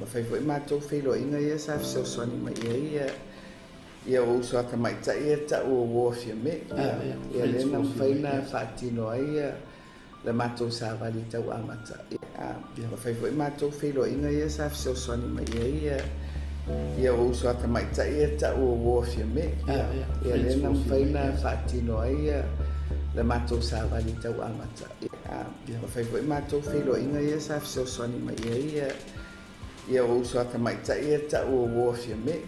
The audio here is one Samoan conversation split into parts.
Ua fai foi matou feiloaiga ia sa fesoasoani mai i ai ia ou uso a tamaitai ia e tau o uo a Fiame. Ia lea na mafai ona faatino ai le matou savali tau amata. Ua fai foi matou feiloaiga ia sa fesoasoani mai i ai ia ou uso a tamaitai ia e tau o uo a Fiame. Ia lea na mafai ona faatino ai le matou savali tau amata. Ua fai foi matou feiloaiga ia sa fesoasoani mai i ai ia ou uso a tamaitai ia e tau o uo a Fiame.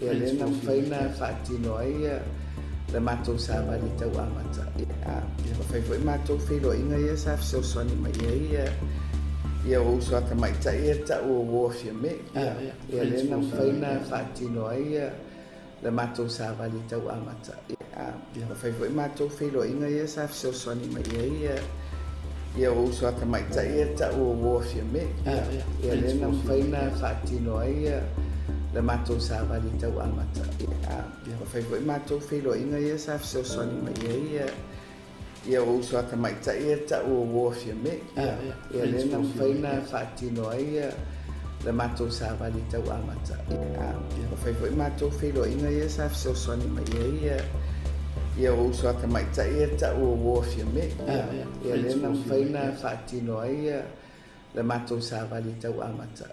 Ia lea na mafai ona faatino ai le matou savali tau amata. Ua fai foi matou feiloaiga ia sa fesoasoani mai i ai ia ou uso a tamaitai ia e tau o uo a Fiame. Ia lea na mafai ona faatino ai le matou savali tau amata. Ua fai foi matou feiloaiga ia sa fesoasoani mai i ai ia ou uso a tamaitai ia e tau o uo a Fiame. Ia lea na mafai ona faatino ai le matou savali tau amata. Ua fai foi matou feiloaiga ia sa fesoasoani mai i ai ia ou uso a tamaitai ia e tau o uo a Fiame. Ia lea na mafai ona faatino ai le matou savali tau amata. Ua fai foi matou feiloaiga ia sa fesoasoani mai i ai ia ou uso a tamaitai ia e tau o uo a Fiame. Ia lea na mafai ona faatino ai le matou savali tau amata.